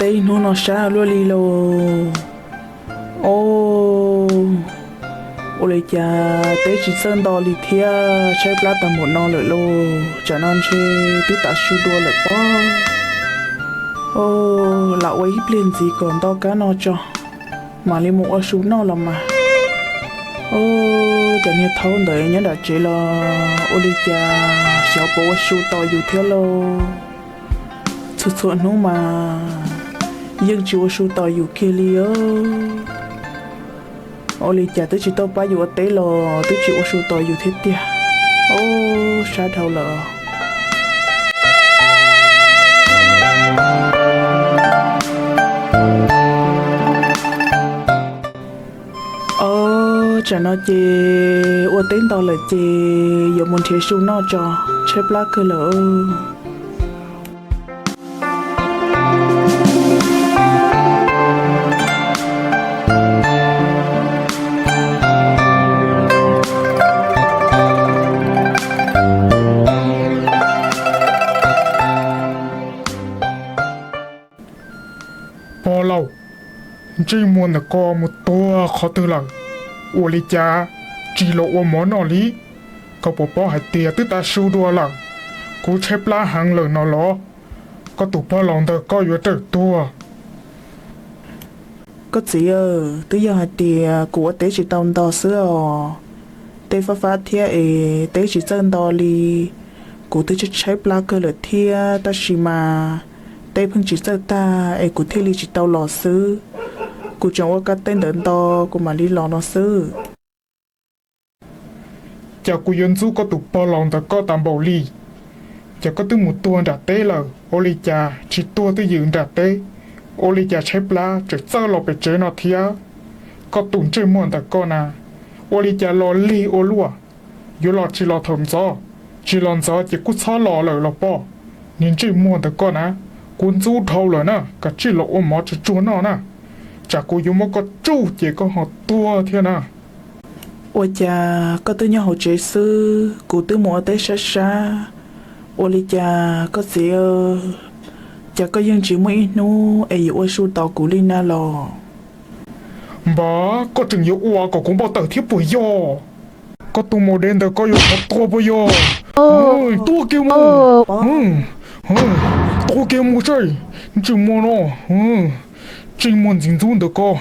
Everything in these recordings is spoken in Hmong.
Ib hnub no sab luaj li lauj. Os, ua li cas teb tsis txawj nto li thiab, tshaib plab tag npaum no lawm lauj. Tsam no ntshe twb tav su dua lawm pob. Os, lam ua ib pliag ntxiv kom nto kab no tso, mam li mus ua su noj los mas. Os, cov niag thaub ntawd nyob nram tsev los ua li cas xyov puas ua su tos yus thiab lauj. Txhua txhua hnub mas yeej tsis ua su tos yus kiag li os. Ua li cas twb tsis tau pab yus ua teb los twb tsis ua su tos yus thiab tiag. Os, sab dhau lawm. Os, tsam no ces ua teb nto lawm ces yuav mus nrhiav su noj tso, tshaib plab kawg lawm. Pog laus, ntsej muag ntawm ko mus tuag qhov twg lawm? Ua li cas tsis los ua mov noj li? Koj puas paub hais tias twb tav su dua lawm, kuv tshaib plab heev lawm no los? Koj tus pog laus ntawm koj yuav rawm tuag. Koj txiv, twb yog hais tias kuv ua teb tsis tau nto xwb os. Teb fab fab thiab es teb tsis txawj nto li. Kuv twb tshaib plab kawg lawm thiab, tab sis mas teb pheej tsis txawj tag es kuv thiaj li tsis tau los xwb. Kuv tseem ua kab teb ntawd nto, kuv mam li los no xwb. Cas kuv yuav ntxub koj tus pog laus ntawm koj tas npaum li? Ces koj twb mus tuag nram teb lawm, ua li cas tsis tuag twj ywm nram teb? Ua li cas tshaib plab tseem txawj los pem tsev no thiab? Koj tus ntsej muag ntawm koj na, ua li cas los lig ua luaj? Yuav los tsis los thaum ntxov, tsis los ntxov ces kuj txhob los lawm los poj. Niag ntsej muag ntawm koj na, kuv ntxub dhau lawm na, kav tsij los ua mov tsuag tsuag noj na, tsam kuv yuav muab koj tsuj ces koj ho tuag thiab na. Ua cas koj twb nyob hauv tsev xwb, kuv twb mus ua teb sab sab? Ua li cas koj txiv, cas koj yeej tsis muaj ib hnub es yuav ua su tos kuv li na los? Npam, koj tseem yuav ua kom kuv npau taws thiab puas yog? Koj tus maum dev ntawm koj yuav thov tuag puas yog? Tuag kiag mus! Tuag kiag mus saib! Ntsej muag no, ntsej muag ntxim ntxub ntawm koj,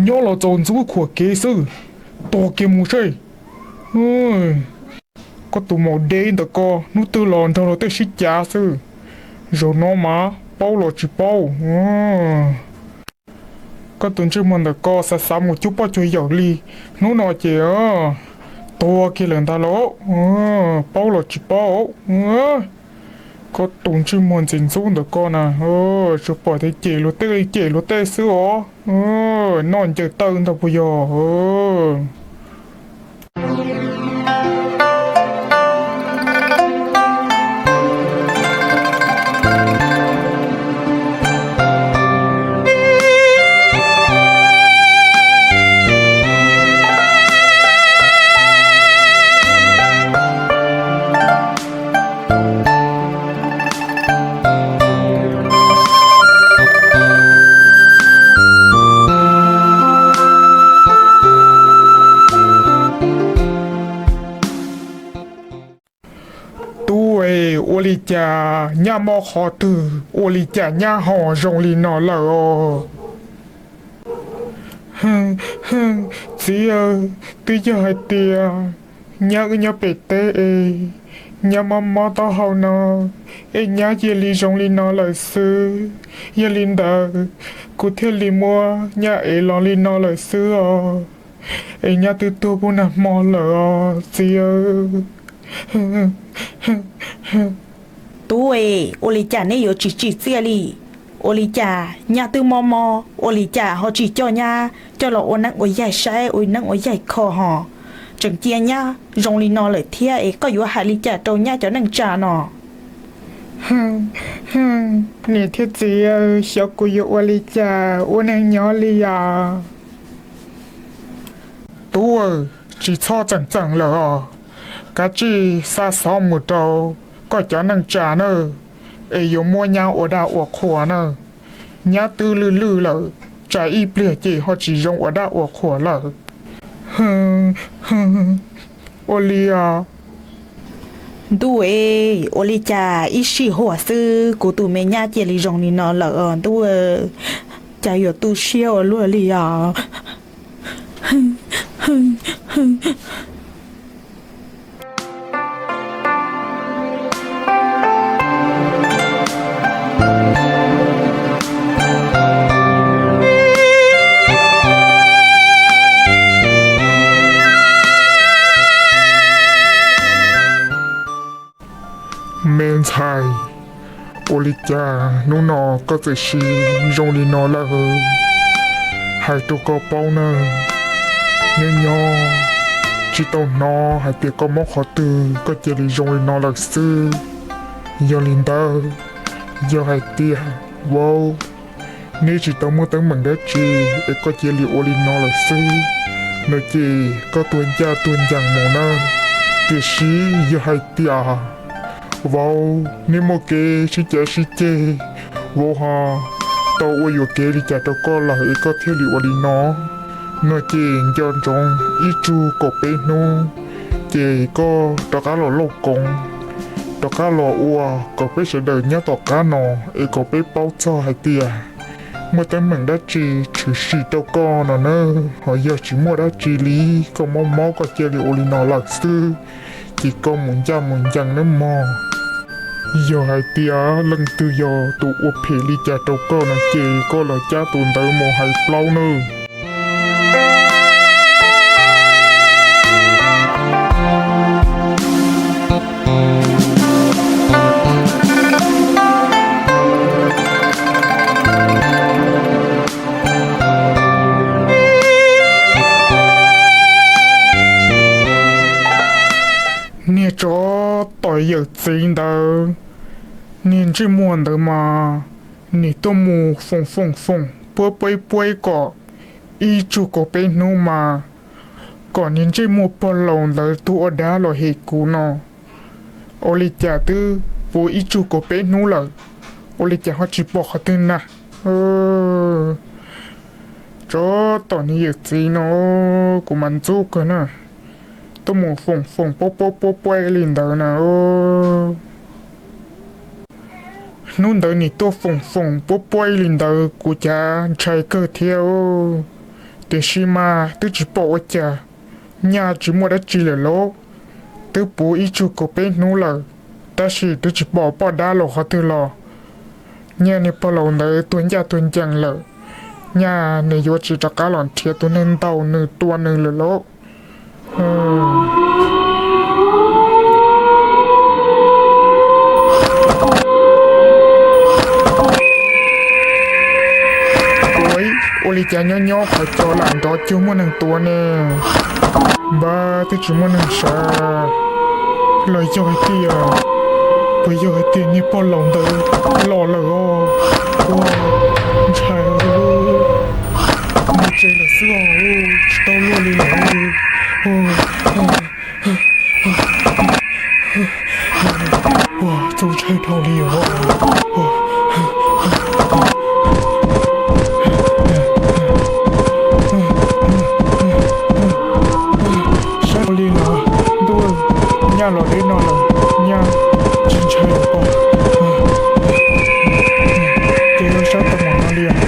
nyob los txaus ntxub khuam kev xwb. Tuag kiag mus saib! Koj tus maum dev ntawm koj hnub twg los nrog luag tej sib cav xwb. Zaum no mas paub los tsis paub. Koj tus ntsej muag ntawm koj xav xav mus cuag poj cuag yawm li, hnub no ces tuag kiag lawm ntag lauj. Paub los tsis paub. Koj tus ntsej muag ntxim ntxub ntawm koj na, tsuas pom tias cem luag tej li cem luag tej xwb os. Noj ncaws tawj ntag puas yog? Tub es, ua li cas nyab mob qhov twg ua li cas nyab ho zoo li no lawm os? Txiv, twb yog hais tias nyab wb nyob pem teb es nyab mob mob taub hau no es nyab cia li zoo li no lawm xwb. Yog li ntawd kuv thiaj li muab nyab ev los li no lawm xwb os. Es nyab twb tuag puag nag hmo lawm os txiv. Tub es, ua li cas neb yuav tsis tsim txiaj li? Ua li cas nyab twb mob mob, ua li cas ho tsis coj nyab coj los ua neeb ua yaig saib, ua neeb ua yaig kho ho? Tseem cia nyab zoo li no lawm thiab es koj yuav hais li cas rau nyab cov neej tsa no? Niam thiab txiv, xyov kuv yuav ua li cas ua neeg nyob li os. Tub, tsis txhob txeem txeem lawm os. Kav tsij xa xov mus rau koj cov neej tsa nawb, es yuav muab nyab ua dab ua qhua nawb. Nyab twb lwj lwj lawm, tsam ib pliag ces ho tsis zoo ua dab ua qhuas lawm. Ua li os. Ntuj e, ua li cas ib sij huam xwb kuv tus me nyab cia li zoo li no lawm os ntuj, cas yuav tu siab ua luaj li os. Me ntxhais, ua li cas hnub no koj txawm siv zoo li no lawm? Hais rau koj paub na, nyob nyob tsis tau hnov hais tias koj mob qhov twg koj cia li zoo li no lawm xwb. Yog li ntawd, yog hais tias vauv, neb tsis tau muaj teeb meem dab tsi es koj cia li ua li no lawm xwb no ces koj tuag ncaj tuag ncees mus na. Tiam sis yog hais tias vauv neb muaj kev sib cav sib ceg, vauv ho tau ua yuam kev li cas rau koj lawm es koj thiaj li ua li no no ces nco ntsoov ib tsug kaum peb hnub ces koj rov qab los lauj koov, rov qab los ua kom peb sawv daws nyob tom qab no es kom peb paub txog hais tias muaj teeb meem dab tsi tshwm sim rau koj no na. Ho yog tsis muaj dab tsi li, koj mob mob koj cia li ua li no lawm xwb ces koj mus ncaj mus ncees nawb mog. Yog hais tias leej twg yog tus ua phem li cas rau koj no ces koj los cab tus ntawd mus hais plaub nawb. Niag tsov tom yawm txiv ntawd, niag ntsej muag ntawd mas nim tuaj mus foom foom foom puab puab puab kom ib tsug kaum peb hnub mas kom niag ntsej muag pog laus ntawd tuag ua dab los hem kuv no. Ua li cas twb puv ib tsug kaum peb hnub lawm, ua li cas ho tsis pom qhov twg na? Tsov tom niag yawm txiv no, kuv mas ntxub kawg na. Tuaj mus foom foom puab puab puab puab li ntawd na. Hnub ntawd nim tuaj foom foom puab puab li ntawd kuv cav ntshai kawg thiab. Tiam sis mas twb tsis pom ua cas, nyaj tsis muaj dab tsi lawm lauj. Twb puv ib tsug kaum peb hnub lawm, tab sis twb tsis pom poj dab los qhov twg los. Nyaj niag pog laus ntawd tuag ncaj tuag ncees lawm, nyaj nws yuav tsis rov qab los nrhiav tus neeg ntaus nws tua nws lawm lauj. Ua, ua li cas nyob nyob qhov cos lam nrov cuag muaj neeg tuav ne? Npab twb tsis muaj neeg sawv. Los yog hais tias, puas yog hais tias niag pog laus ntawd los lawm os? Ua, ntshai, mus tsev lawm xwb os, tsis tau luaj li lawm. Ua, txaus ntshai dhau li os. Sab li no, ntuj, nyaj los deb no lawm, nyaj tsis ntshai lawm os. Ces sab tau mom no li os.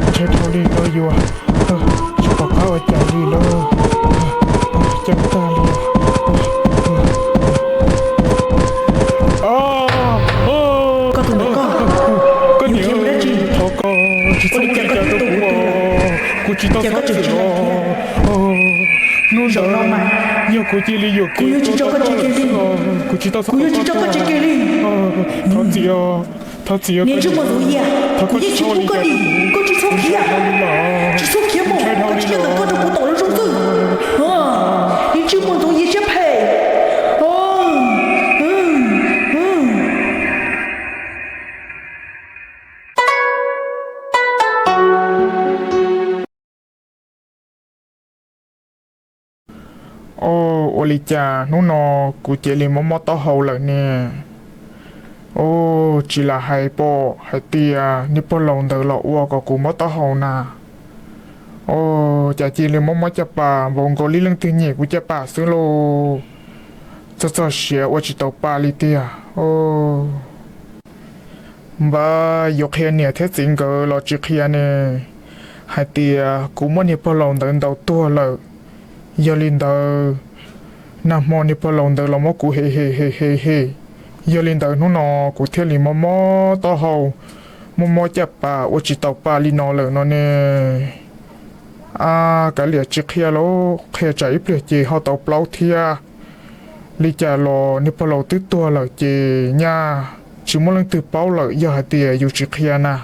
Ntshai dhau li no yuav tsis pom qab ua cas li lawm. Ceeb tag li. Koj tus ntawm koj, koj niam, thov koj tsis txhob ua li cas rau kuv, kuv tsis tau txhob txwm os. Hnub ntawd yog kuv cia li yuam kev, kuv tsis tso koj tsev kiag li. Thov txim os, thov txim os. Niam ntsej muag ntxoov yias, kuv yeej tsis pub koj dim, koj tsis txhob khiav, tsis txhob khiav mus, koj tsis nyob ntawm koj rau kuv tom lub zoo xwb. Niam ntsej muag ntxoov yias siab phem. Ua li cas hnub no kuv cia li mob mob taub hau lawm ne? Tsis lam hais pom hais tias niag pog laus ntawd los ua kom kuv mob taub hau na. Cas cia li mob mob caj pas npaum nkaus li leej twg nyem kuv caj pas xwb lauj. Txog txog siav ua tsis tau pa li tiag. Npab yuav qhia niam thiab txiv nkawd los tsis qhia ne, hais tias kuv muab niag pog laus ntawd ntaus tuag lawm. Yog li ntawd, nag hmo niag pog laus ntawd los muab kuv hem hem hem hem hem. Yog li ntawd hnub no kuv thiaj li mob mob taub hau, mob mob caj pas ua tsis tau pa li no lawm no ne. Ab, kav liam tsis qhia lauj, qhia tsam ib pliag ces ho tau plaub thiab. Li cas los niag pog laus twb tuag lawm ces nyaj tsis muaj leej twg paub lawm, yog hais tias yus tsis qhia na,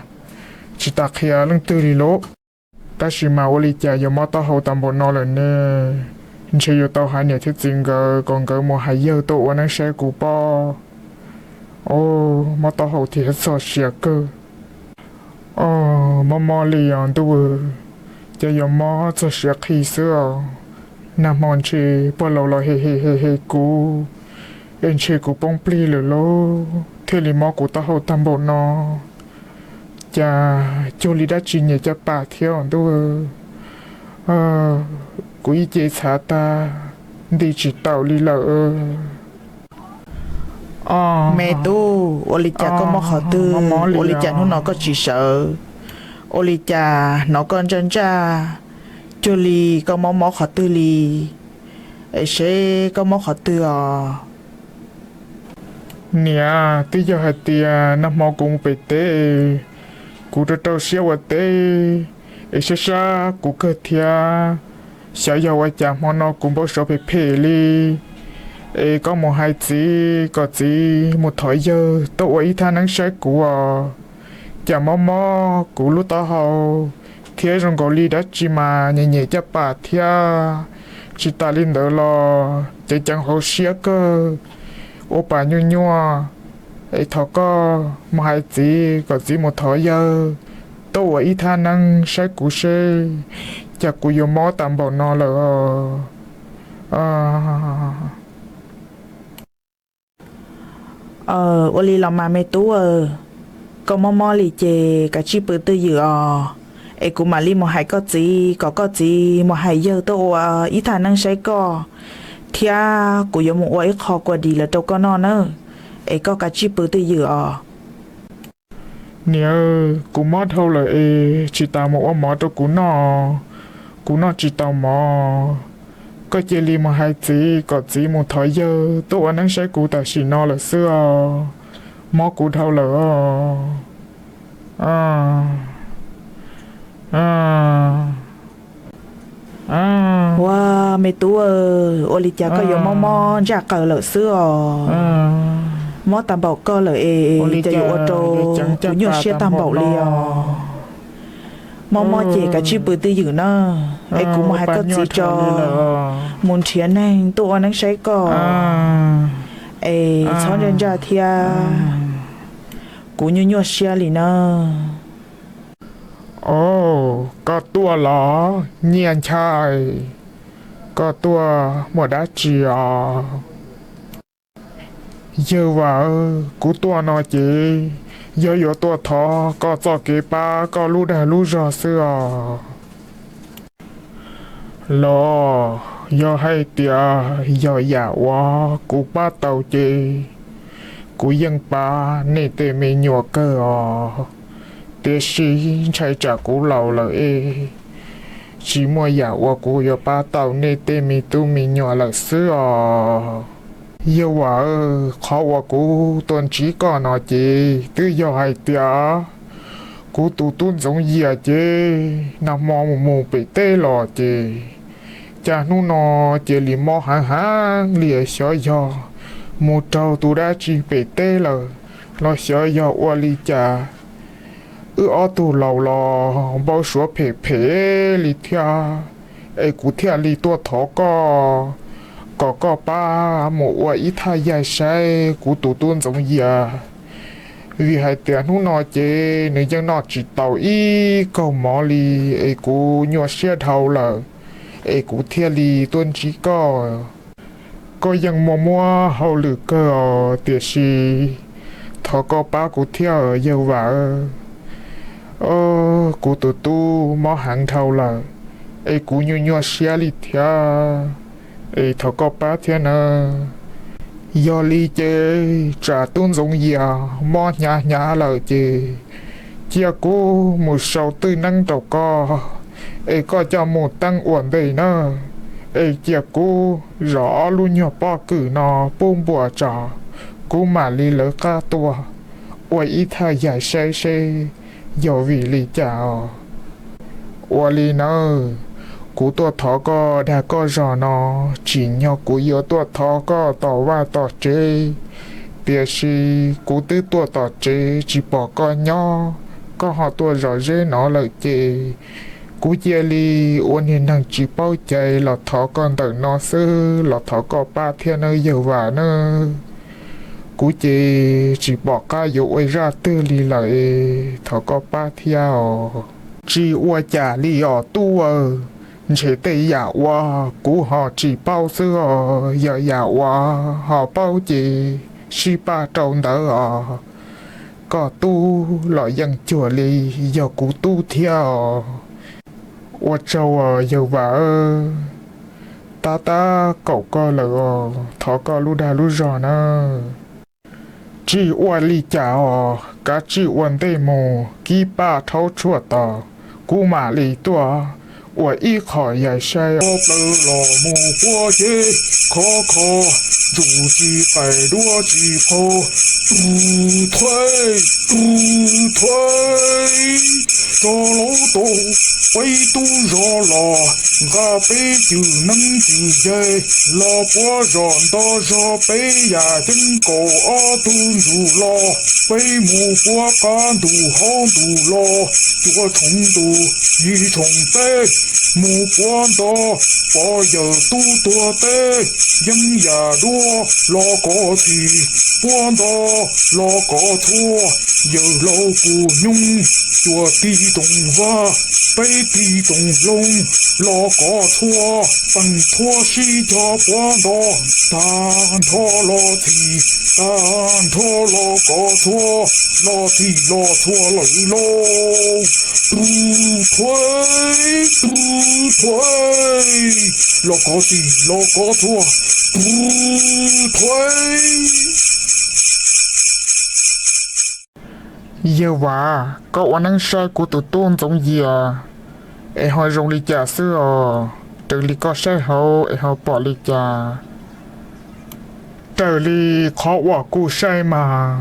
tsis tas qhia leej twg li lauj. Tab sis mas ua li cas yuav mob taub hau tag npaum no lawm ne? Ntshe yuav tau hais niam thiab txiv nkawd kom nkawd mus hais yawg tuaj ua neeb saib kuv pob. Mob taub hau thiab txog siav kawg. Mob mob li os ntuj, cas yuav mob txog siav qhi xwb os. Nag hmo ntshe pog laus los hem hem hem hem kuv, es ntshe kuv poob plig lawm lauj, thiaj li mob kuv taub hau tag npaum no. Cas cuag li dab tsi nyem caj pas thiab os ntuj. Kuv ib ce txhav tag, nti tsis taus li lawm. Me tub, ua li cas koj mob qhov twg? Ua li cas hnub no koj tsis sawv? Ua li cas hnov koj ntsaj ntsaj, cuag li koj mob mob qhov twg li, es seb koj mob qhov twg os? Niam, twb yog hais tias nag hmo kuv mus pem teb, kuv rau rau siab ua teb, es sab sab kuv kawg thiab. Xyov yog ua cas hmo no kuv npau suav phem phem li, es koj mus hais txiv kom txiv mus thov yawg tuaj ua ib thaj neeb saib kuv os. Cas mob mob kuv lub taub hau, thiab zoo nkaus li dab tsi mas nyem nyem caj pas thiab. Tsis tas li ntawd los ceev ceev hauv siab kawg, ua pas nyuaj nyuaj, es thov koj mus hais txiv kom txiv mus thov yawg tuaj ua ib thaj neeb saib kuv seb, cas kuv yuav mob tas npaum no lawm os. Ua li los mas me tub, koj mob mob li ces kav tsij pw twj ywm os, es kuv mam li mus hais koj txiv kom koj txiv mus hais yawg tuaj ua ib thaj neeb saib koj, thiab kuv yuav mus ua ib qho kua dis lawm rau koj noj nawb, es koj kav tsij pw twj ywm os. Niam, kuv mob dhau lawm es tsis tas mus ua mov rau kuv noj, kuv noj tsis tau mov. Koj cia li mus hais txiv kom txiv mus thov yawg tuaj ua neeb saib kuv tam sim no lawm xwb os. Mob kuv dhau lawm os. Ua, me tub, ua li cas koj yuav mob mob ntsaj qaws lawm xwb os? Mob tag npaum koj lawm es cas yuav ua rau kuv nyuaj siab tag npaum li os? Mob mob ces kav tsij pw twj ywm na, es kuv mus hais koj txiv tso, mus nrhiav neeg tuaj ua neeb saib koj, es txhob ntsaj ntsaj thiab, kuv nyuaj nyuaj siab li na. Os, koj tuaj los Nyiaj Nchaj? Koj tuaj muaj dab tsi os? Yawg Vam, kuv tuaj no ces yog yuav tuaj thov koj txoj kev pab koj lub dag lub zog xwb os. Los yog hais tias yog yam uas kuv pab tau ces kuv yeej pab nej tej me nyuam kawg os. Tiam sis ntshai tsam kuv laus lawm es tsis muaj yam uas kuv yuav pab tau nej tej me tub me nyuam lawm xwb os. Yawg Vam, qhov uas kuv tuaj ntsib koj no ces twb yog hais tias kuv tus tub Ntxoov Yias ces nag hmo mus mus pem teb los ces cas hnub no cia li mob heev heev li, xyov yog mus raug tus dab tsi pem teb lawm los xyov yog ua li cas. Wb ob tug laus los npau suav phem phem li thiab, es kuv thiaj li tuaj thov koj kom koj pab mus ua ib thaj yaig saib kuv tus tub Ntxoov Yias, vim hais tias hnub no ces nws yeej noj tsis tau ib kaug mov li, es kuv nyuaj siab dhau lawm, es kuv thiaj li tuaj ntsib koj. Koj yeej muaj muab hauj lwm kawg os, tiam sis Thov koj pab kuv thiab yawg Vam. Kuv tus tub mob heev dhau lawm, es kuv nyuaj nyuaj siab li thiab, es thov koj pab thiab nawb. Yog li ces tsam tub Ntxoov Yias mob hnyav hnyav lawm ces cia kuv mus sau twj neeb rau koj, es koj coj mus teeb ua ntej nawb, es cia kuv zov ob lub nyuag pob kws no pub npua tso, kuv mam li lawv qab tuaj ua ib thaj yaim saib seb yog vim li cas os. Ua li nawb, kuv tuaj thov koj dag koj zog no, tsim nyog kuv yuav tuaj thov koj tom vaj tom tsev, tiam sis kuv twb tuaj tom tsev tsis pom koj nyob, koj ho tuaj zom zeb no lawm ces kuv cia li ua niag neeg tsis paub cai los thov koj ntawm no xwb, los thov koj pab thiab nawb yawg Vam nawb. Kuv ces tsis pom qab yuav ua zaj twg li lawm es thov koj pab thiab os. Tsis ua cas li os tub aw, ntshe tej yam uas kuv ho tsis paub xwb os, yog yam uas ho paub ces sib pab rau ntawd os. Koj tub los yeej cuag li yog kuv tub thiab os. Ua tsaug yawg Vam, tab tab kaum koj lawm os, thov koj lub dag lub zog nawb. Tsis ua li cas os, kav tsij ua ntej mus kib paj rhaub tshuaj tos, kuv mam li tuaj ua ib qho yaim saib. Plaws los mus puab ceg khov kho, ntsuj tsis qaim duab tsis qaug, tub thuaib, tub thuaib, tso lauj tau, peb tub zov los nqa peb cwm neeb cwm yaig los puab zos nto zog peb yam ceeb kaum ob tug ntsuj los, peb mus puab qab ntuj hauv ntuj los, cuaj tshooj ntuj yim tshooj teb, mus puab nto pov yawm tub tuag teb, yeeb yam duab los kov txhim, puab nto los kov txhua, yawm laus puj nyoog, cuaj tib rooj vag, peb tib rooj hloov, los kov txhua, peem thuab sib cog puab nto, tag nrho los txhim, tag nrho los kov txhua, los txhim los txhua lawm lauj. Tub thuaib, tub thuaib, los kov txhim los kov txhua, tub thuaib. Yawg Vam, koj ua neeb saib kuv tus tub Ntxoov Yias es ho zoo li cas xwb os? Raws li koj saib hauv es ho pom li cas? Raws li qhov uas kuv saib mas,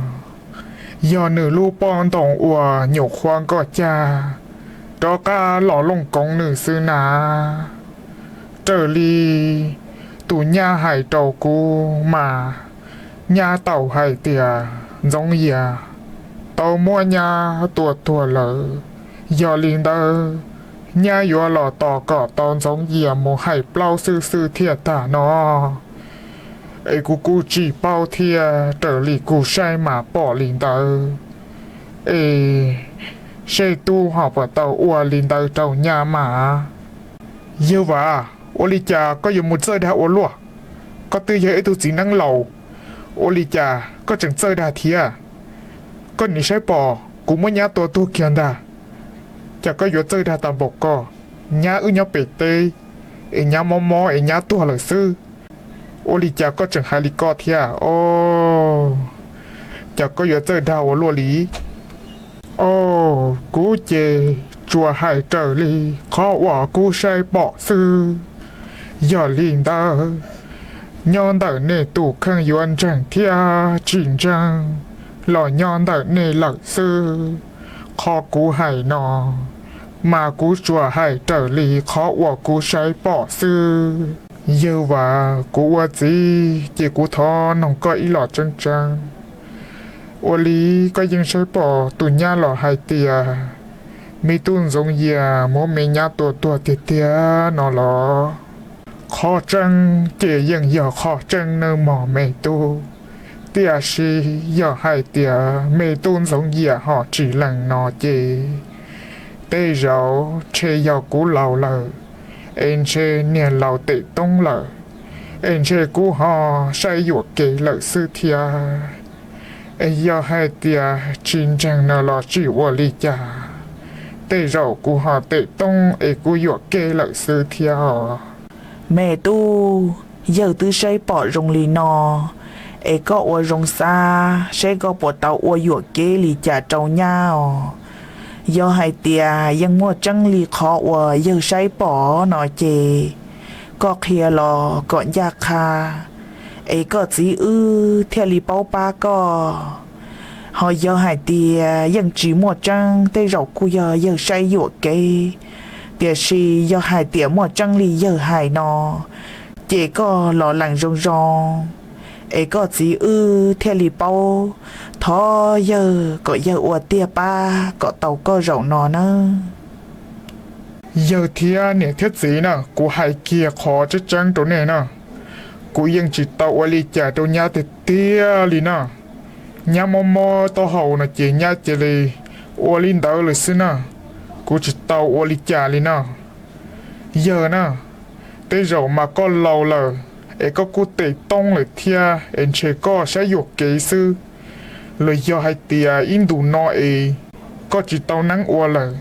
yog nws lub pob ntoos uas nyuam qhuav nkoj cag rov qab los looj koov nws xwb na. Raws li tus nyab hais rau kuv mas, nyab tau hais tias Ntxoov Yias tau muab nyab tua tuag lawm. Yog li ntawd, nyab yuav los tos kom tau Ntxoov Yias mus hais plaub xwb xwb thiaj tag no. Es kuv kuj tsis paub thiab, raws li kuv saib mas pom li ntawd. Es seb tub ho puas tau ua li ntawd rau nyab mas. Yawg Vam, ua li cas koj yuav mus txawj dag ua luaj? Koj twb yog ib tug txiv neeb laus, ua li cas koj tseem txawj dag thiab? Koj nim saib pom kuv muab nyab tua tuag kiag ntag, cas koj yuav txawj dag tag npaum koj? Nyab wb nyob pem teb, es nyab mob mob es nyab tuag lawm xwb. Ua li cas koj tseem hais li koj thiab os? Cas koj yuav txawj dag ua luaj li? Os, kuv ces tsuas hais raws li qhov uas kuv saib pom xwb. Yog li ntawd, nyob ntawm nej tus kheej yuav ntseeg thiab tsis ntseeg los nyob ntawm nej lawm xwb. Qhov kuv hais no mas kuv tsuas hais raws li qhov uas kuv saib pom xwb. Yawg Vam, kuv ua txiv ces kuv thov noog koj ib los tseeb tseeb. Ua li koj yeej saib pom tus nyab los hais tias me tub Ntxoov Yias muab me nyab tua tuag tiag tiag no los? Qhov tseeb ces yeej yog qhov tseeb nawb mog me tub. Tiam sis yog hais tias me tub Ntxoov Yias ho tsis lees no ces tej zaum ntshe yog kuv laus lawm, es ntshe niag laus tes toob lawm, es ntshe kuv ho saib yuam kev lawm xwb thiab. Es yog hais tias tsis ntseeg no los tsis ua li cas, tej zaum kuv ho tem toob es kuv yuam kev lawm xwb thiab os. Me tub, yawg twb saib pom zoo li no, es koj ua zoo xav saib koj puas tau ua yuam kev li cas rau nyab os. Yog hais tias yeej muaj tseeb li qhov uas yawg saib pom no ces koj qhia los kom ncaj qha, es koj txiv wb thiaj li paub pab koj. Ho yog hais tias yeej tsis muaj tseeb, tej zaum kuj yog yawg saib yuam kev, tiam sis yog hais tias muaj tseeb li yawg hais no, ces koj los lees zoo zoo, es koj txiv wb thiaj li paub. Thov yawg kom yawg ua tiag pab kom tau koj zaum no nawb. Yawg thiab niam thiab txiv na, kuv hais kiag qhov tseeb tseeb rau nej na, kuv yeej tsis tau ua li cas rau nyab tiag tiag li na. Nyab mob mob taub hau no ces nyab cia li ua li ntawd lawm xwb na, kuv tsis tau ua li cas li na. Yawg na, tej zaum mas koj laus lawm, es koj kuj tem toob lawm thiab, es ntshe koj saib yuam kev xwb. Los yog hais tias ib ntus no es koj tsis tau neeb ua lawm,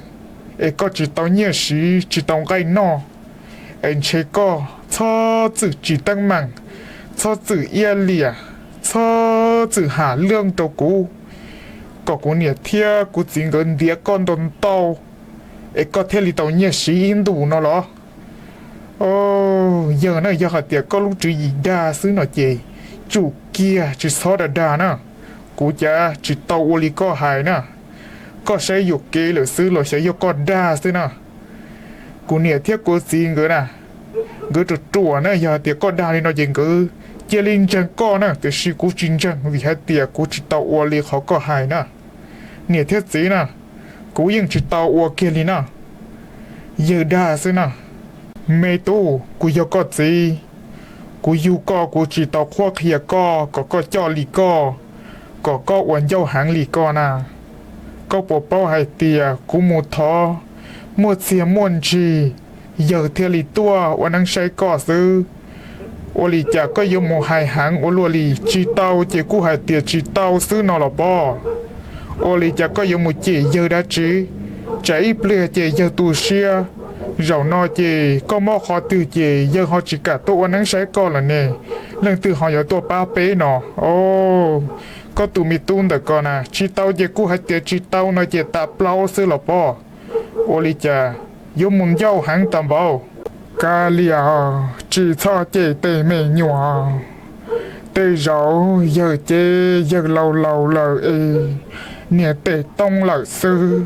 es koj tsis tau nyiaj siv tsis tau nqaij noj, es ntshe koj txhob txwm tsis teeb meem, txhob txwm iab liam, txhob txwm ham lwj rau kuv, kom kuv niam thiab kuv txiv nkawd ntiav koj ntau ntau, es koj thiaj li tau nyiaj siv ib ntus no los? Yawg na, yog hais tias koj lub tswv yim dag xwb no ces tsum kiag tsis txhob dag dag na. Kuv cas tsis tau ua li koj hais na. Koj saib yuam kev lawm xwb los xyov yog koj dag xwb na. Kuv niam thiab kuv txiv nkawd na, nkawd ruam ruam na, yog hais tias koj dag li no ces nkawd cia li ntseeg koj na, tiam sis kuv tsis ntseeg vim hais tias kuv tsis tau ua li qhov koj hais na. Niam thiab txiv na, kuv yeej tsis tau ua kiag li na. Yawg dag xwb na. Me tub, kuv yog koj txiv, kuv yug koj kuv tsis tau qhuab qhia koj kom koj coj li koj, kom koj ua ncauj heev li koj na. Koj puas paub hais tias kuv mus thov muaj txiag muaj ntsig, yawg thiaj li tuaj ua neeb saib koj xwb. Ua li cas koj yuav mus hais heev ua luaj li, tsis tau ces kuj hais tias tsis tau xwb no los pob? Ua li cas koj yuav mus cem yawg dab tsi? Tsam ib pliag ces yawg tu siab, zaum no ces koj mob qhov twg ces yawg ho tsis kam tuaj ua neeb saib koj lawm ne, leej twg ho yuav tuaj pab peb no? Koj tus me tub ntawm ko na, tsis tau ces kuj hais tias tsis tau no ces tas plaub xwb los pob? Ua li cas yuav mus ncauj heev tas npaum? Kav liam, tsis txhob cem tej me nyuam. Tej zaum yawg ces yawg laus laus lawm es niag tem toob lawm xwb,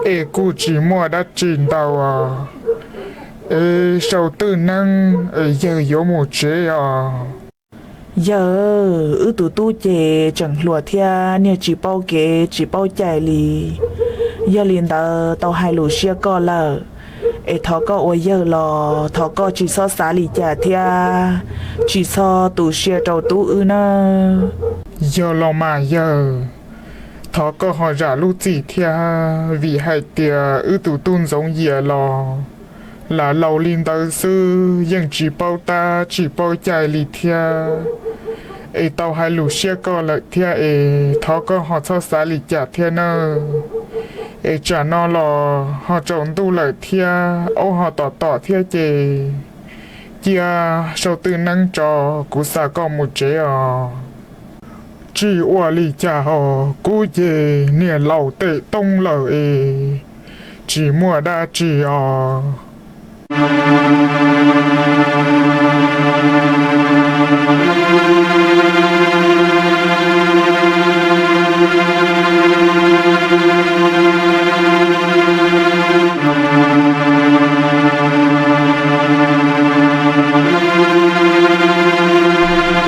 es kuj tsis muaj dab tsi ntau. Es sau twj neeb es yawg yuav mus tsev os. Yawg, wb tus tub ces tseem hluas thiab niag tsis paub kev tsis paub cai li. Yog li ntawd tau hais lus siab koj lawm, es thov koj ua yawg los thov koj tsis txhob xav li cas thiab tsis txhob tu siab rau tub wb nawb. Yog los mas yawg, thov koj ho zam lub txim thiab, vim hais tias wb tus tub Ntxoov Yias los lam laus li ntawd xwb yeej tsis paub tab tsis paub cai li thiab. Es tau hais lus siab koj lawm thiab es thov koj ho txhob xav li cas thiab nawb. Es tsam no los ho tsaus ntuj lawm thiab aub ho tom tom thiab ces cia sau twj neeb tso, kuv xa koj mus tsev os. Tsis ua li cas os, kuv ces niag laus tem toob lawm es tsis muaj dab tsi os.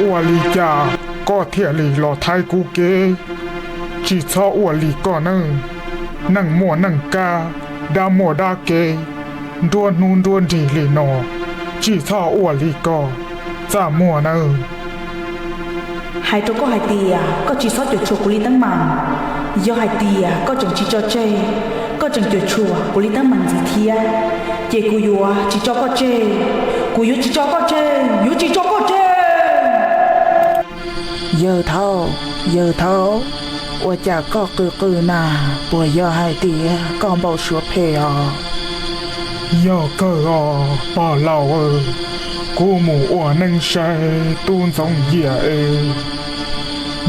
Ua li cas koj thiaj li los thaiv kuv kev? Tsis txhob ua li koj nawb, neeg muaj neeg kab, dab muaj dab kev, nruab hnub nruab nrig li no, tsis txhob ua li koj, txaj muag nawb. Hais rau koj hais tias koj tsis txhob cuam tshuam kuv li teeb meem. Yog hais tias koj tseem tsis tso tseg, koj tseem cuam tshuam kuv li teeb meem ntxiv thiab, ces kuv yuav tsis tso koj tseg, kuv yuav tsis tso koj tseg, yuav tsis tso koj tseg. Yawg Thaub, yawg Thaub, ua cas koj qw qw na? Puas yog hais tias koj npau suav phem os? Yog kawg os pog laus, kuv mus ua neeb saib tub Ntxoov Yias es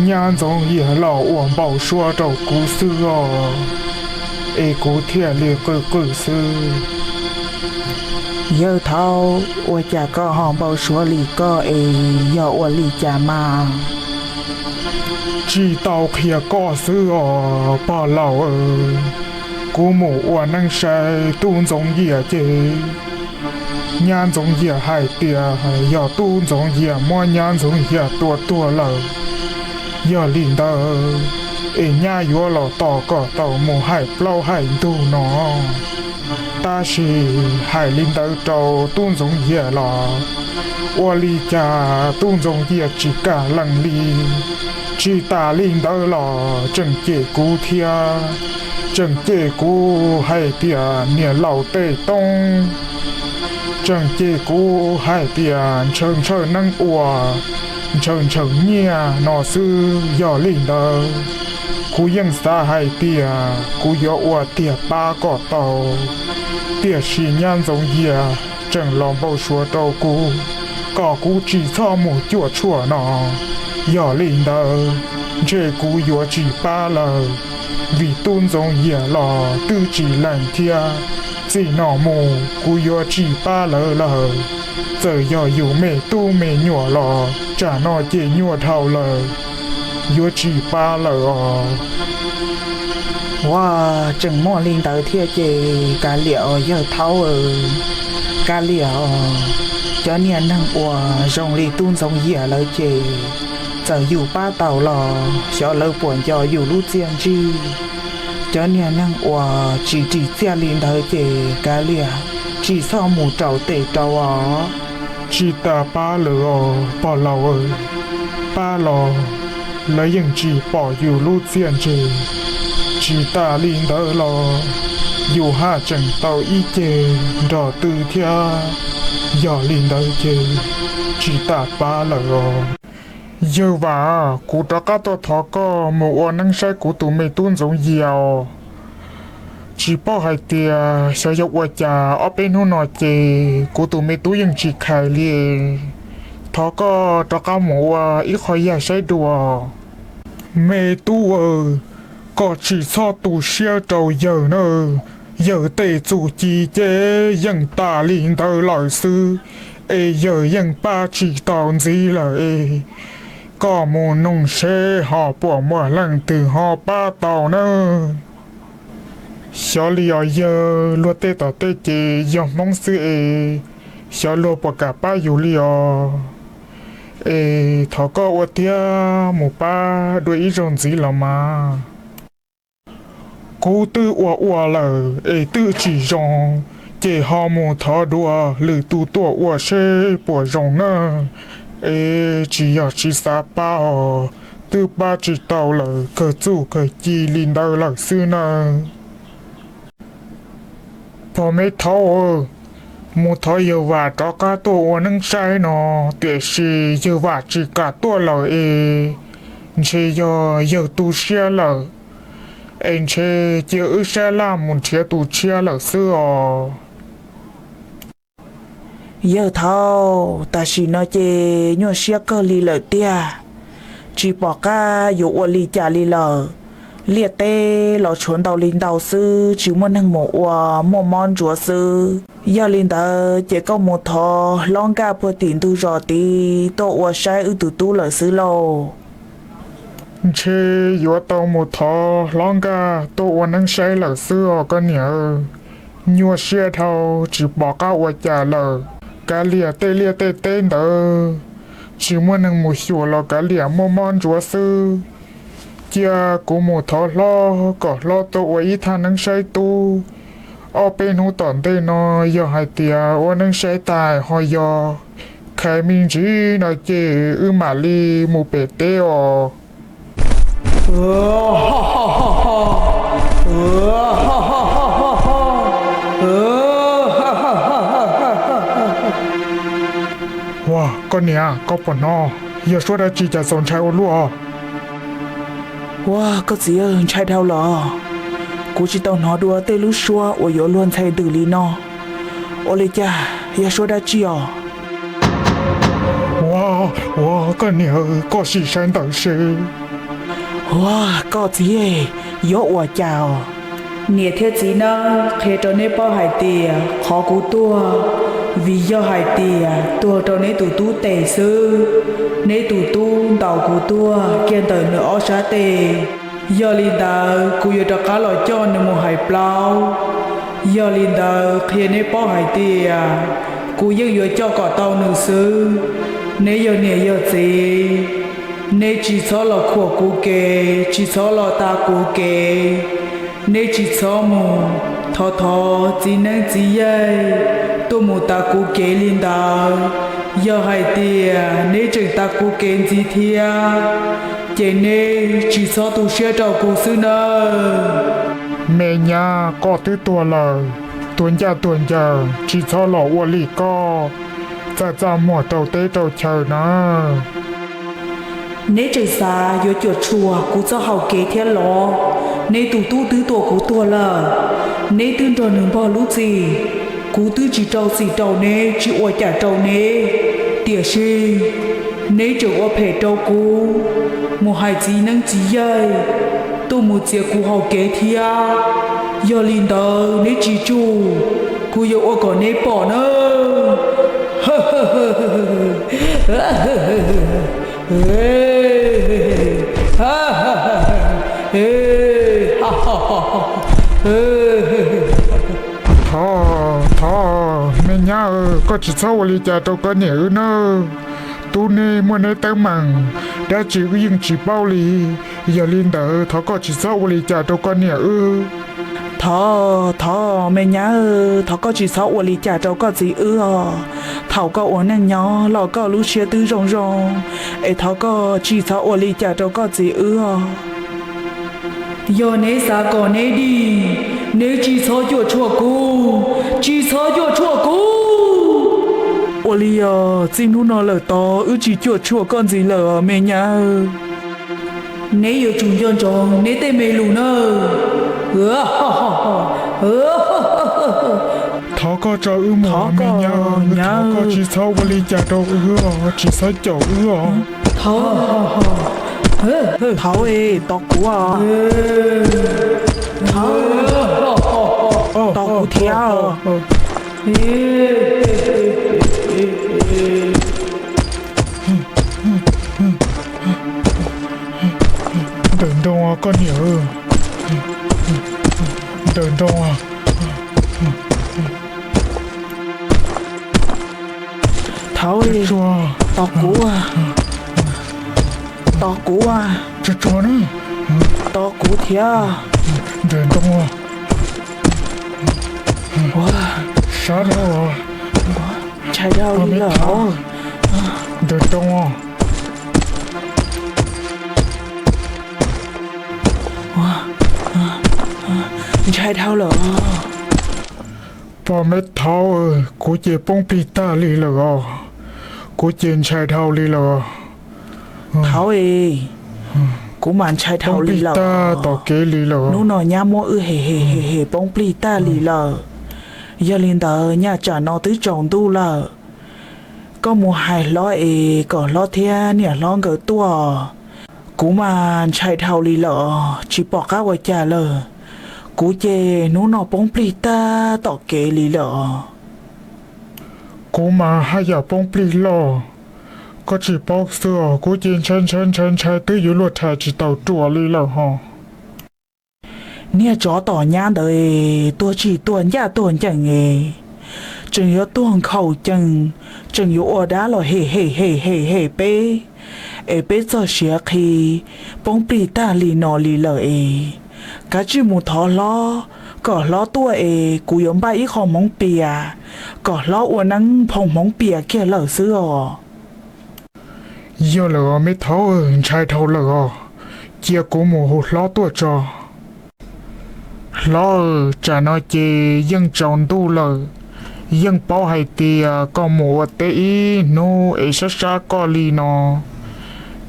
nyab Ntxoov Yias los ua npau suav rau kuv xwb os, es kuv thiaj li qw qw xwb. Yawg Thaub, ua cas koj ho npau suav li koj es yog ua li cas mas? Tsis tau qhia koj xwb os pog laus, kuv mus ua neeb saib tub Ntxoov Yias ces nyab Ntxoov Yias hais tias yog tub Ntxoov Yias muab nyab Ntxoov Yias tua tuag lawm. Yog li ntawd es nyab yuav los tos kom tau mus hais plaub hais ntug no. Tab sis hais li ntawd rau tub Ntxoov Yias los ua li cas tub Ntxoov Yias tsis kam lees li. Tsis tas li ntawd los tseem cem kuv thiab, tseem cem kuv hais tias niam laus tej toob, tseem cem kuv hais tias ntshaw ntshaw neeb ua, ntshaw ntshaw nyiaj no xwb. Yog li ntawd kuv yeej xav hais tias kuv yuav ua tiag pab kom tau, tiam sis nyab Ntxoov Yias tseem los npau suav rau kuv kom kuv tsis txhob mus cuam tshuam no. Yog li ntawd ntshe kuv yuav tsis pab lawm, vim tub Ntxoov Yias los twb tsis lees thiab. Txij no mus kuv yuav tsis pab lawv lawm. Txawm yog yus me tub me nyuam los tsam no ces nyuaj dhau lawm, yuav tsis pab lawm os. Ua, tseem muaj li ntawd thiab ces kav liam os yawg Thaub, kav liam os. Cov niag neeg uas zoo li tub Ntxoov Yias lawv ces txawm yus pab tau los xyov lawv puas nco yus lub txiaj ntsig. Cov niag neeg uas tsis ris txiaj li ntawd ces kav liam, tsis txhob mus rau tes rau os. Tsis tas pab lawm os pog laus, pab los lawv yeej tsis pom yus lub txiaj ntsig. Tsis tas li ntawd los yus haj tseem tau ib ceg nrog twb thiab. Yog li ntawd ces tsis tas pab lawm os. Yawg Vam, kuv rov qab tuaj thov koj mus ua neeb saib kuv tus me tub Ntxoov Yias os. Tsis paub hais tias xyov yog ua cas ob peb hnub no ces kuv tus me tub yeej tsis khais li. Thov koj rov qab mus ua ib qho yag saib dua. Me tub aw, koj tsis txhob tu siab rau yawg na. Yawg tej txuj ci ces yeej tas li ntawd lawm xwb, es yawg yeej pab tsis tau ntxiv lawm es koj mus noog seb ho puas muaj leej twg ho pab tau nawb. Xyov li os yawg, luag tej tom tej ces yog Hmoob xwb es xyov luag puas kam pab yus li os. Es thov koj ua tiag mus pab dua ib zaug ntxiv los mas. Kuv twb ua ua lawm es twb tsis zoo, ces ho mus thov dua lwm tus tuaj ua seb puas zoo na. Es tsis yog tsis xav pab os, twb pab tsis tau lawm, kawg txuj kawg ci li ntawd lawm xwb nawb. Pog me thaub, mus thov yawg Vam rov qab tuaj ua neeb saib no, tiam sis yawg Vam tsis kam tuaj lawm es ntshe yog yawg tu siab lawm, es ntshe cia wb sab laj mus nrhiav tus tshiab lawm xwb os. Yawg thaub, tam sim no ces nyuaj siab kawg li lawm tiag, tsis pom qab yuav ua li cas li lawm. Liaj teb los tshuav ntau li ntau xwb, tsis muaj neeg mus ua, muaj mob ntsuav xwb. Yog li ntawd ces koj mus thov hlob Nkaj puag tim ntug zos tid tuaj ua saib wb tus tub lawm xwb lauj. Ntshe yuav tau mus thov hlob Nkaj tuaj ua neeb saib lawm xwb os koj niam. Nyuaj siab dhau, tsis pom qab ua cas lawm. Kav liam tej liaj tej teb ntawd tsis muaj neeg mus xyuas los kav liam muaj mob ntsuav xwb. Cia kuv mus thov hlob kom hlob tuaj ua ib thaj neeb saib tub. Ob peb hnub tom ntej no yog hais tias ua neeb saib tag ho yog khaiv me ntsis no ces wb mam li mus pem teb os. Ua, koj niam, koj puas hnov? Yog suab dab tsi cas txaus ntshai ua luaj? Ua, koj txiv, ntshai dhau los. Kuv tsis tau hnov dua tej lub suab uas yuav luag ntxhais ntws li no. Ua li cas, yog suab dab tsi os? Ua, ua, koj niam, koj sim saib ntawm seb. Ua, koj txiv, yuav ua cas os? Niam thiab txiv na, qhia rau neb paub hais tias qhov kuv tuag, vim yog hais tias tuag rau neb tus tub tes xwb. Neb tus tub ntaus kuv tuag kiag ntawm nws ob sab tes. Yog li ntawd kuv yuav rov qab los coj nws mus hais plaub. Yog li ntawd qhia neb paub hais tias kuv yeej yuav coj kom tau nws xwb. Neb yog niam yog txiv, neb tsis txhob los khuam kuv kev, tsis txhob los tas kuv kev. Neb tsis txhob mus, thov thov txiv neeb txiv yaig tuaj mus tas kuv kev li ntawd. Yog hais tias neb tseem tas kuv kev ntxiv thiab, ces neb tsis txhob tu siab rau kuv xwb nawb. Me nyab, koj twb tuag lawm, tuag ncaj tuag ncaws, tsis txhob los ua li koj, txaj txaj muag rau teb rau chaw na. Neb tseem xav yuav cuam tshuam kuv txoj hau kev thiab los? Neb tus tub twb tua kuv tuag lawm, neb twb nrog nws npog lub txim, kuv twb tsis rau txim rau neb, tsis ua cas rau neb, tiam sis neb tseem ua phem rau kuv, mus hais txiv neeb txiv yaig tuaj mus txiav kuv hau kev thiab. Yog li ntawd neb tsis tsum, kuv yuav ua kom neb pom na. Thov, thov, me nyab, koj tsis txhob ua li cas rau koj niam wb nawb. Tub neb muaj neb teeb meem, dab tsi wb yeej tsis paub li. Yog li ntawd thov koj tsis txhob ua li cas rau koj niam wb. Thov, thov, me nyab, thov koj tsis txhob ua li cas rau koj txiv wb os. Thaum koj ua neej nyob los koj lub siab twb zoo zoo, es thov koj tsis txhob ua li cas rau koj txiv wb os. Yog neb xav kom neb dim, neb tsis txhob cuam tshuam kuv, tsis txhob cuam tshuam kuv. Ua li os, txij hnub no lawm tod wb tsis cuam tshuam koj ntxiv lawm os me nyab. Neb yuav tsum nco ntsoov neb tej me lus nawb. Thov koj tso wb mus, me nyab, thov koj tsis txhob ua li cas rau wb os, tsis txhob caum wb os. Thov, tos kuv, tos kuv thiab. Ntawm nroog koj niam, ntawm nroog. Thov, tos kuv, tos kuv, tos kuv thiab. Ntawm nroog, sab dhau, ntshai dhau li lawm. Ntawm nroog. Ntshai dhau lawm. Pog me thauv, kuv ces poob plig tag li lawm os. Kuv ces ntshai dhau li lawm. Thauv, kuv mas ntshai dhau li lawm. Tom kev li lawm. Hnub no nyab muab wb hem hem hem hem poob plig tag li lawm. Yog li ntawd nyaj tsam no twb tsaus ntuj lawm. Koj mus hais hlob es kom hlob thiab niam hlob nkawd tuaj. Kuv mas ntshai dhau li lawm, tsis pom qab ua cas lawm. Kuv ces hnub no poob plig tag tom kev li lawm. Kuv mas haj yam poob plig loj. Koj tsis paub xwb os, kuv ces ntshai ntshai ntshai ntshai twb yuav luag rhais tsis taus ruam li lawm hos. Niag tsov tom nyab ntawd tuag tsis tuag ncaj tuag ncees es, tseem yuav tuag nkhaus cees, tseem yuav ua dab los hem hem hem hem hem peb, es peb txog siav qhi poob plig tag li no li lawm es, kav tsij mus thov hlob kom hlob tuaj es kuv yuav npaj ib qho hmoov pias kom hlob ua neeb phoo hmoov pias kiag lawm xwb os. Yog lawm os me thauv, ntshai dhau lawm os, cia kuv mus hu hlob tuaj tso. Hlob, tsam no ces yeej tsaus ntuj lawm, yeej paub hais tias koj mus ua teb ib hnub es sab sab koj li no,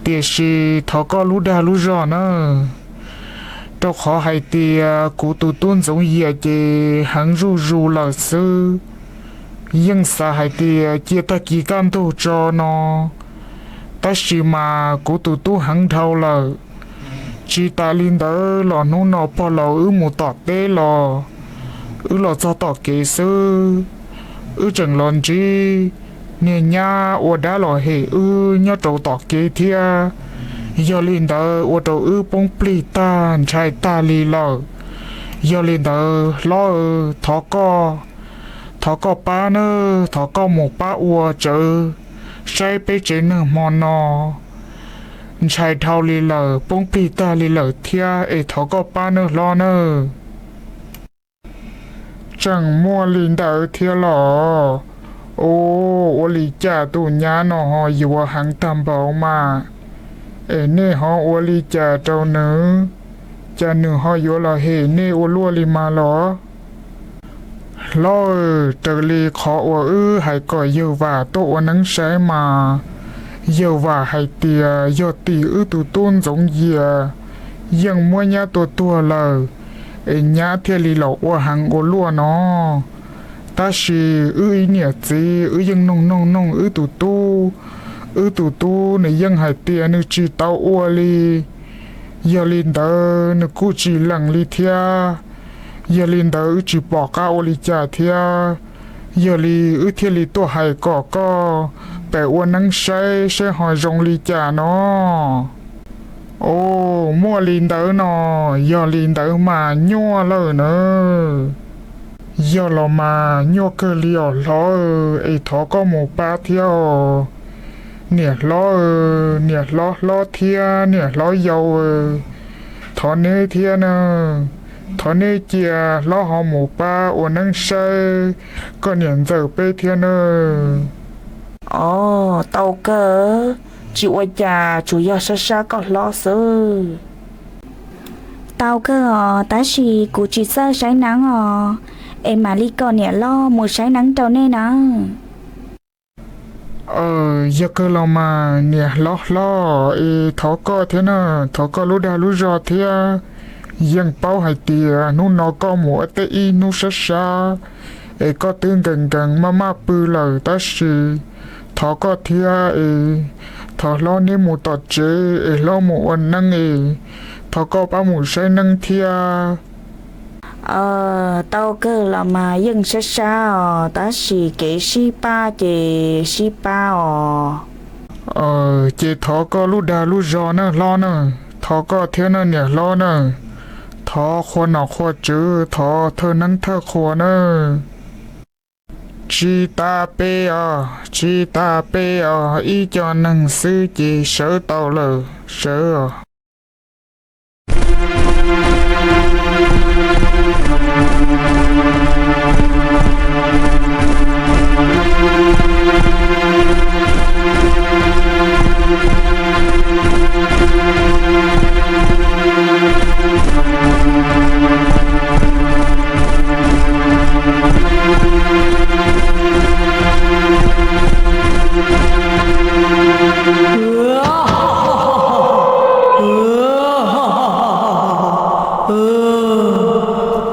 Tiam sis thov koj lub dag lub zog nawb, rau qhov hais tias kuv tus tub Ntxoov Yias ces heev zuj zus lawm xwb. Yeej xav hais tias cia tag kis kaj ntug tso no, tab sis mas kuv tus tub heev dhau lawm. Tsis tas li ntawd los hnub no pog laus wb mus tom teb los, wb los txog tom kev xwb, wb tseem los ntsib niag nyab ua dab los hem wb nyob rau tom kev thiab. Yog li ntawd ua rau wb poob plig tag ntshai tag li lawm. Yog li ntawd hlob, thov koj, thov koj pab nawb, thov koj mus pab ua tsawv saib peb tsev neeg hmo no. Ntshai dhau li lawm, poob plig tag li lawm thiab es thov koj pab nawb hlob nawb. Tseem muaj li ntawd thiab los? Ua li cas tus nyab no ho yuav heev tag npaum mas, es nej ho ua li cas rau nws, cas nws ho yuav los hem nej ua luaj li mas los? Hlob, raws li qhov uas wb hais kom yawg Vam tuaj ua neeb saib mas, yawg Vam hais tias yog tim wb tus tub Ntxoov Yias yeej muab nyab tua tuag lawm, es nyab thiaj li los ua heev ua luaj no. Tab sis wb ib niam txiv wb yeej noog noog noog wb tus tub, wb tus tub nws yeej hais tias nws tsis tau ua li. Yog li ntawd nws kuj tsis lees li thiab. Yog li ntawd wb tsis pom qab ua li cas thiab. Yog li wb thiaj li tuaj hais kom koj pem ua neeb saib saib ho zoo li cas no. Ua, muaj li ntawd no, yog li ntawd mas nyuaj lawm na. Yog los mas nyuaj kawg li os hlob, es thov koj mus pab thiab os. Niam hlob, niam hlob hlob thiab niam hlob yau, thov neb thiab na, thov neb cia hlob ho mus pab ua neeb saib koj niam ntxawm peb thiab na. Os, tau kawg, tsis ua cas, tsuas yog sab sab koj hlob xwb. Tau kawg os, tab sis kuv tsis txawj saib neeb os, es mam li kom niam loj mus saib neeb rau nej na. Yog kawg los mas niam hlob hlob, es thov koj thiab na, thov koj lub dag lub zog thiab. Yeej paub hais tias hnub no koj mus ua teb ib hnub sab sab, es koj twb nkees nkees maj maj pw lawm tab sis thov koj thiab es, thov hlob neb mus tom tsev es hlob mus ua neeb es, thov koj pab mus saib neeb thiab. Tau kawg los mas yeej sab sab os, tab sis kev sib pab ces sib pab os. Ces thov koj lub dag lub zog na hlob na, thov koj thiab na niam hlob na, thov qhua nom qhua tswv, thov thawj neeb thawj qhua na. Tsis tas peb os, tsis tas peb os, ib co neeg xwb ces sawv tau lawm, sawv os.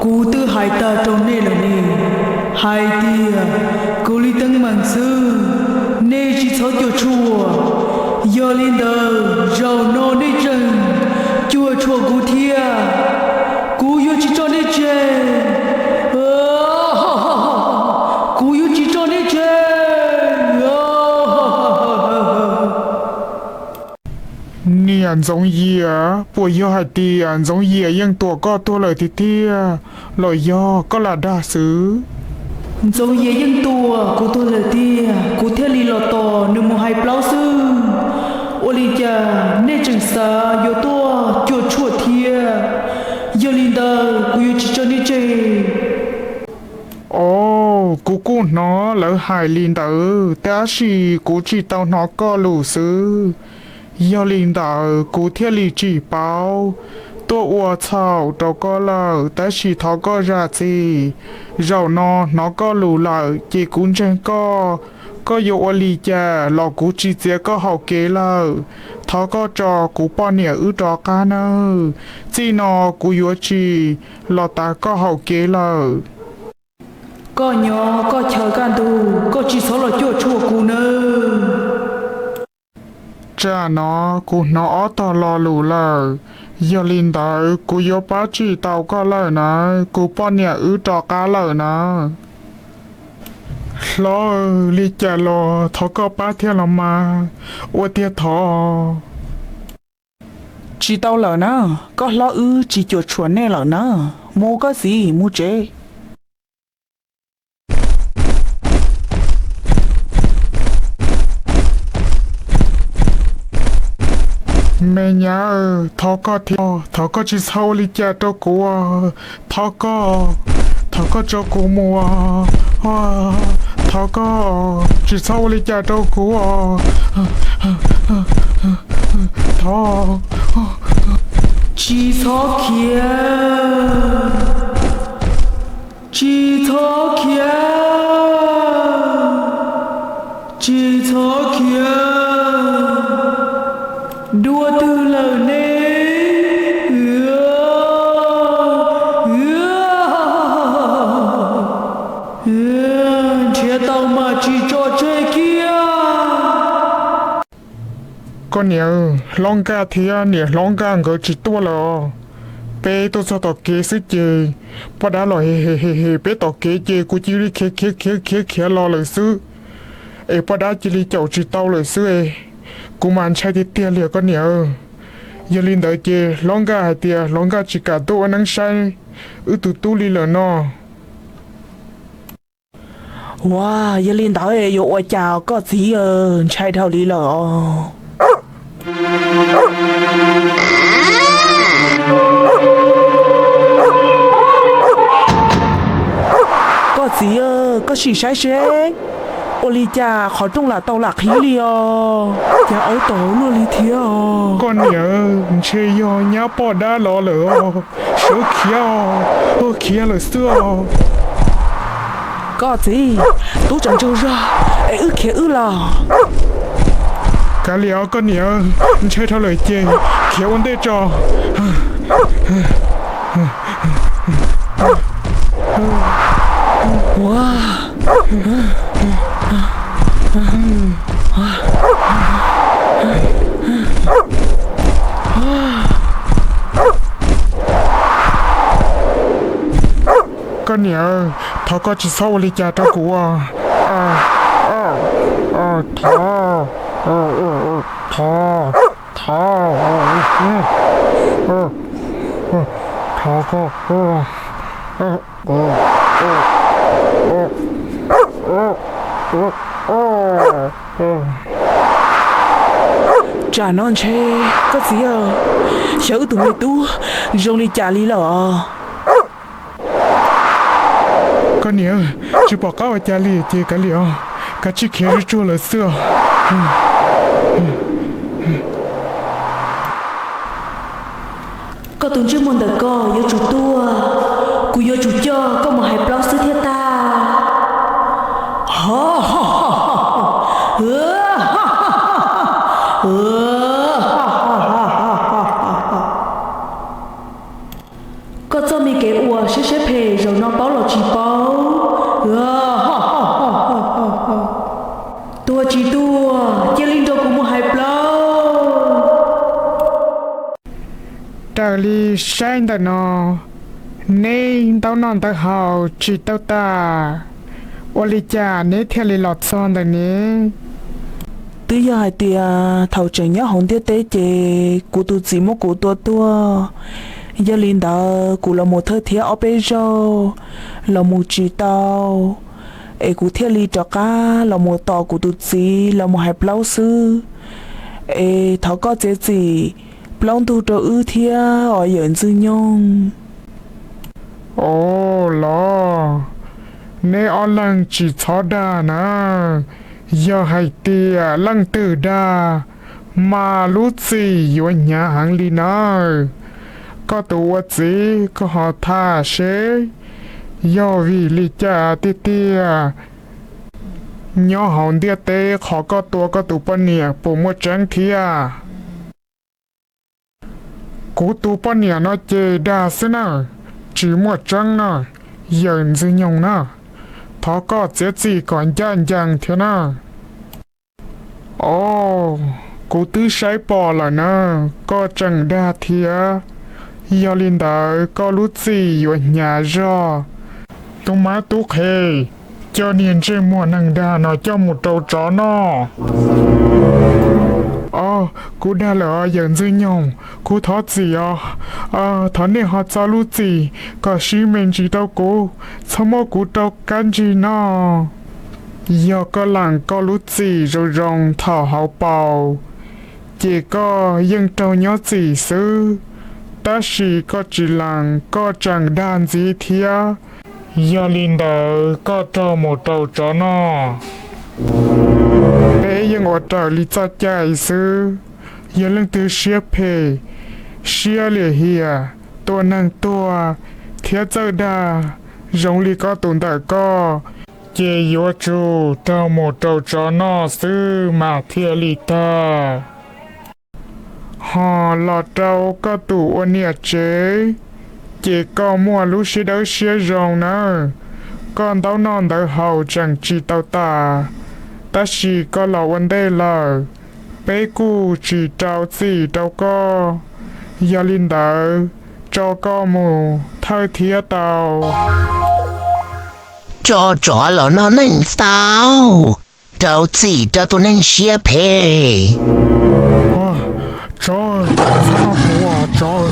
Kuv twb hais tag rau nej lawm ne, hais tias kuv li teeb meem xwb, nej tsis txhob cuam tshuam. Yog li ntawd zaum no nej tseem cuam tshuam kuv thiab, kuv yuav tsis tso nej tseg. Kuv yuav tsis tso nej tseg. Niam Ntxoov Yias, puas yog hais tias Ntxoov Yias yeej tua koj tuag lawm tiag tiag los yog koj lam dag xwb? Ntxoov Yias yeej tua kuv tuag lawm tiag, kuv thiaj li los tos nws mus hais plaub xwb. Ua li cas nej tseem xav yuav tuaj cuam tshuam thiab? Yog li ntawd kuv yuav tsis tso nej tseg. Os, kuv kuj hnov lawv hais li ntawd tab sis kuv tsis tau hnov koj lus xwb. Yog li ntawd kuv thiaj li tsis paub tuaj ua txhaum rau koj lawm, tab sis thov koj zam txim. Zaum no hnov koj lus lawm ces kuv ntseeg koj. Koj yuav ua li cas los kuv tsis txiav koj hau kev lawm. Thov koj tso kuv poj niam wb rov qab nawb. Txij no kuv yuav tsis los tav koj hauv kev lawm. Koj nyob koj chaw kaj ntug, koj tsis txhob los cuam tshuam kuv nawb. Tsam no kuv hnov ob tog lo lus lawm, yog li ntawd kuv yuav pab tsis tau koj lawm na, kuv poj niam wb rov qab lawm na. Hlob, li cas los thov koj pab thiab los mas, ua tiag thov. Tsis tau lawm na, koj hlob wb tsis cuam tshuam nej lawm na, mus koj txiv mus tsev. Me nyab, thov koj thiab, thov koj tsis txhob ua li cas rau kuv, thov koj, thov koj tso kuv mus, thov koj tsis txhob ua li cas rau kuv, thov. Tsis txhob khiav, tsis txhob khiav, tsis txhob khiav. Dua twg lawm ne? Nrhiav tau mas tsis tso tseg kiag. Koj niam, hlob nkaj thiab niam hlob nkaj nkawd tsis tuaj lawm os. Peb tuaj txog tom kev xwb ces poj dab los hem hem hem peb tom kev ces kuv cia li khiav khiav khiav khiav khiav los lawm xwb, es poj dab cia li caum tsis tau lawm xwb es. Kuv mas ntshai tiag tiag li koj niam. Yog li ntawd ces hlob nkaj hais tias hlob nkaj tsis kam tuaj ua neeb saib wb tus tub li lawm no. Ua, yog li ntawd yuav ua cas koj txiv, ntshai dhau li lawm os. Koj txiv, koj sim saib seb ua li cas qhov rooj lam tau lam qhib li os. Cas aub tom luaj li thiab os. Koj niam, ntshe yog nyab poj dab los lawm os. Sawv khiav os, khiav lawm xwb os. Koj txiv, tub tseem ntsaug zog es wb khiav wb los. Kav liam os koj niam, ntshai dhau lawm ces khiav ua ntej tso. Koj niam, thov koj tsis txhob ua li cas rau kuv. Thov, thov, thov, thov koj. Tsam no ntshe koj txiv, xyov wb tus me tub zoo li cas li lawm os. Koj niam, tsis pom qab ua cas li ces kav liam os, kav tsij khiav zuj zus lawm xwb os. Koj tus ntsej muag ntawm koj yuav tsum tuaj, kuv yuav tsum coj koj mus hais plaub xwb thiaj tag. Koj txoj me kev ua siab siab phem zaum no paub los tsis paub. Tuag tsis tuag cia li nrog kuv mus hais plaub. Raws li saib ntawm no, neb ntaub noj ntawv haus tsis tau tas, ua li cas neb thiaj li los txog ntawm ne? Twb yog hais tias thaum tseem nyob hauv ntiaj teb ces kuv tus txiv muab kuv tua tuag, yog li ntawd kuv los mus thawj thiab ob peb zaug los mus tsis tau, es kuv thiaj li rov qab los mus tos kuv tus txiv los mus hais plaub xwb. Es thov koj txiav txim plaub ntug rau wb thiab os yawm Ntxwg Nyoog. Os los, neb ob leeg tsis txhob dag na, yog hais tias leej twg dag mas lub txim yuav hnyav heev li nawb. Koj tus ua txiv koj ho tham seb yog vim li cas tiag tiag. Nyob hauv ntiaj teb qhov koj tua koj tus poj niam puas muaj tseeb thiab? Kuv tus poj niam no ces dag xwb na, tsis muaj tseeb na, yawm Ntxwg Nyoog na. Thov koj txiav txim kom ncaj ncees thiab na. Au, kuv twb saib pom lawm na, koj tseem dag thiab. Yog li ntawd koj lub txim yuav hnyav zog. Tub mab tub qhe, coj niag ntsej muag neeg dag no coj mus rau tsov noj. Au, kuv dag lawm os yawm Ntxwg Nyoog, kuv thov txim os. Thov nej ho txo lub txim kom sib me ntsis rau kuv, txhob muab kuv rau kab ntsig noj. Yog koj lees koj lub txim zoo zoo thaum hauv paus, ces koj yeej raug nyob txim xwb. Tab sis koj tsis lees, koj tseem dag ntxiv thiab. Yog li ntawd koj raug mus rau tsov noj. Peb yeej ua raws li txoj cai xwb. Yog leej twg siab phem, siab lim hiam, tua neeg tuag thiab txawj dag zoo li koj tus ntawm koj, ces yuav tsum raug mus rau tsov noj xwb mas thiaj li tag. Ho los rau koj tus ua niam tsev, ces koj muaj lub siab dawb siab zoo nawb. Koj ntaub noj ntawv haus tseem tsis tau tas, tab sis koj los ua ntej lawm, peb kuj tsis rau txim rau koj. Yog li ntawd, tso koj mus thawj thiab tau. Tso tsov los noj neeg tau, rau txim rau tus neeg siab phem. Tsov, txhob noj kuv os tsov.